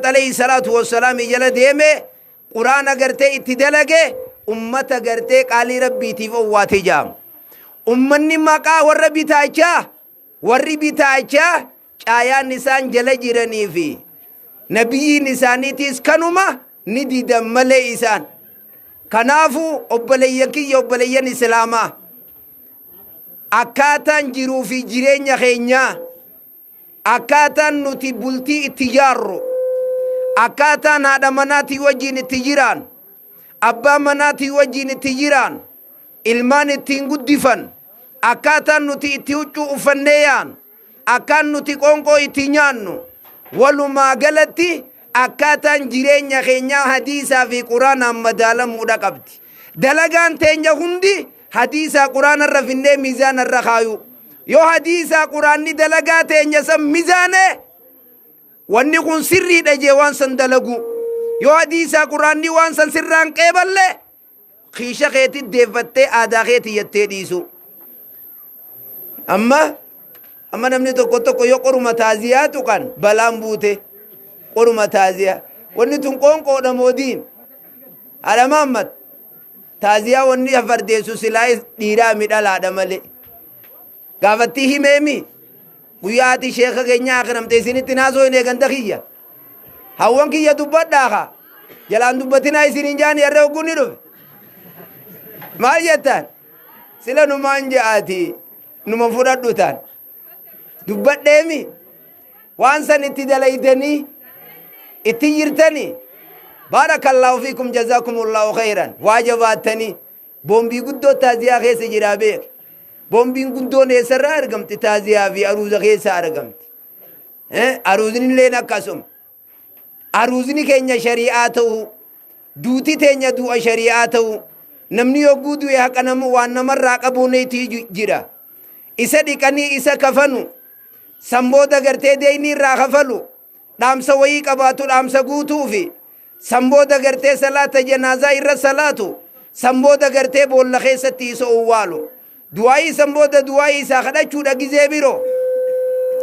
Alayhi salaatu wassalaam jala deeme, Quraana gartee itti dalage, ummata gartee qaalii Rabbiitiif owwaate jaam. Ummanni maqaa warra bitaachaa, warri bitaachaa caayaan isaan jala jiranii fi nabiyyiin isaaniitiis kanuma ni didan malee isaan. Kanaafuu obboleeyyan kiyya, obboleeyyan Islaamaa, akkaataan jiruu fi jireenya keenyaa, akkaataan nuti bultii itti ijaarru, akkaataan haadha manaatii wajjin itti jiraan, abbaa manaatii wajjin itti jiraan, ilmaan ittiin guddifan, akkaataan nuti itti huccuu uffannee yaan, akkaan nuti qoonqoo itti nyaannu, walumaa galatti akkaataan jireenya keenyaa hadiisaa fi Quraanaan madaalamuudha qabdi. Dalagaan teenya hundi hadiisaa Quraanarra finnee miizaanarra kaayu. Yoo hadiisaa Quraanni dalagaa teenya san mizaane, wanni kun sirriidha jee waan san dalagu. Yoo hadiisaa Quraanni waan san sirraan qeeballe, kiisha keetti deeffattee aadaa keetti jettee dhiisu. Amma namni tokko tokko yoo qoruma taaziyaa tuqan balaan buute. Qoruma taaziyaa, wanni tun qoonqoodha moodiin haadha Mahammad. Taaziyaa wanni fardeessu silaa dhiiraa midhalaadha malee. Gaafattii himeemi guyyaa ati sheeka keenyaa akiramte isinitti naasoo hin eeganta kiyya. Hawwan kiyya, dubbadhaa kaa, jalaan dubbatinaa isiniin jaani. Harree hogguun ni dhufe, maal jettan? Sila numaan ja'aati, numa fudhadhu taan dubbadheemi. Waan san itti dalaydanii itti jirtanii, baarakallaahu fiikum, jazaakumullahu khayran. Waa jabaattanii boombii guddoo taaziyaa keessa jiraa beek. Boombiin guddoon eessarraa argamti? Taaziyaa fi aruuza keessa argamti. Aruuzni illeen akkasuma. Aruuzni keenya shari'aa ta'u, duuti teenya du'a shari'aa ta'u. Namni yogguu du'e haqa nama waan namarraa qabuun jira. Isa dhiqanii isa kafanu, san booda gartee deeyni irraa kafalu, dhaamsa wayii qabaatu dhaamsa guutuufi, san booda gartee salaata janaazaa irra salaatu, san booda gartee boolla keessatti isa owwaalu, du'aayii san booda du'aayii isaa kadhachuudha. Gizee biroo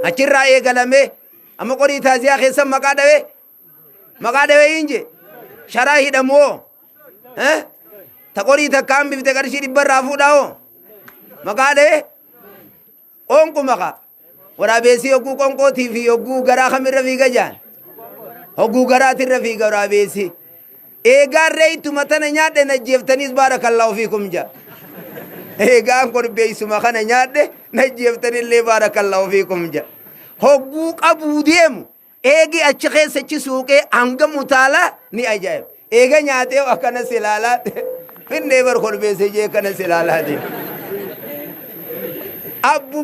achirraa eegalame. Amma qorii taaziyaa keessa maqaa dhawe, maqaa dhawe hin je sharaa hidhamoo ta qorii takka hambifte qarshii 100 irraa fuudhaa hoo maqaa dhawe. Qoonquma ka waraabeessi yogguu qoonqootii fi yogguu garaa kamirra fiiga jaan? Hogguu garaatirra fiiga waraabeessi. Eegaan ittuma tana nyaadhe najjeeftaniis baarakallaahu fiikum ja. Eegaan korbeessuma kana nyaadhe najjeeftanillee baarakallaahu fiikum ja. Hogguu qabuu deemu eegi achi keessa achi suuqee hanga utaalaa ni ajaa'iba. Eega nyaatee akkana silaalaa finnee bar korbeesse jee kana silaalaa deema. Abbuma.